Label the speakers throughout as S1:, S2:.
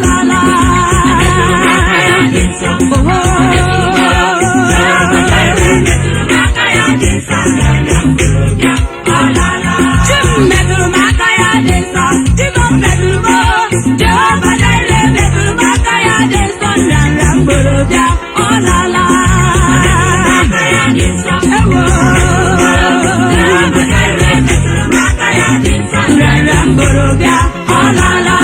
S1: lala. Chi m metụrụ m aka ya dị nsọ, Jizọs metụrụ m o, Jehova Jire metụrụ m aka ya dị nsọ, nrịanrịa m gboro bịa, ọ lala. Ewo. Nrịanrịa m gboro bịa, ọ lala.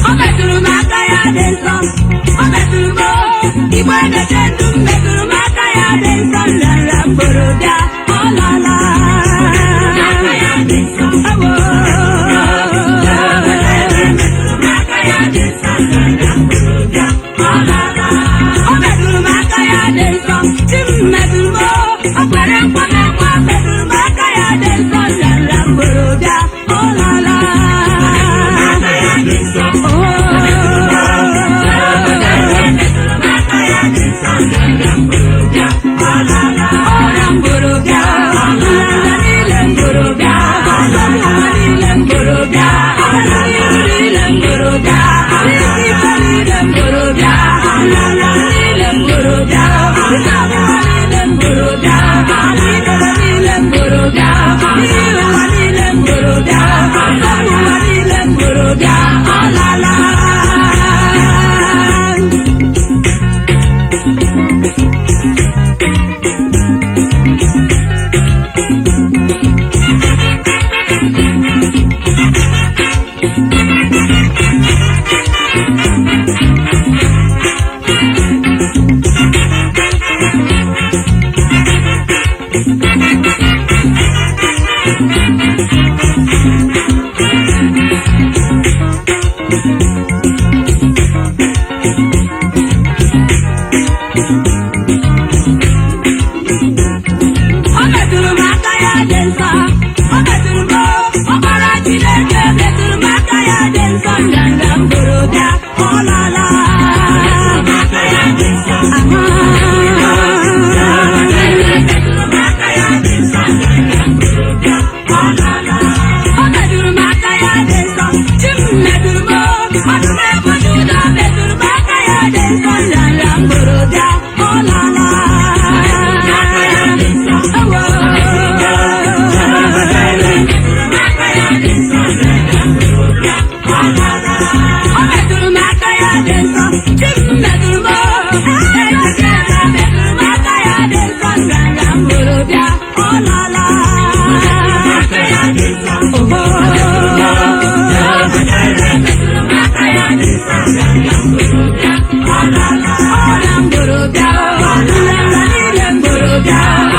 S1: Ọ metụrụ m aka ya dị nsọ, ọ metụrụ m o, igbe na-eche ndụ m metụrụ m aka ya dị nsọ, nrịanrịa m gboro bịa, ọ lala. Ewo. Ọ metụrụ m aka ya dị nsọ, chi m metụrụ m o, ọ kwere nkwa m nkwa, metụrụ m aka ya dị nsọ, nrịanrịa m gboro bịa, ọ lala. Ọlala. Ọ metụrụ m aka ya dị nsọ, ọ metụrụ m o, ọbara Chineke metụrụ m aka ya dị nsọ, ndanda m gboro bịa, ọ lala. Ọ metụrụ m aka ya dị nsọ, chi m metụrụ m o, ọdụm ebo Juda metụrụ m aka ya dị nsọ, ndanda m gboro bịa, ọ lala. Ọ metụrụ m aka ya dị nsọ, chi m metụrụ m o, eze metụrụ m aka ya dị nsọ, nganga m hụrụ bịa, ọ lala. Ọrịa m gboro bịa, nrịanrịa niile m gboro bịa.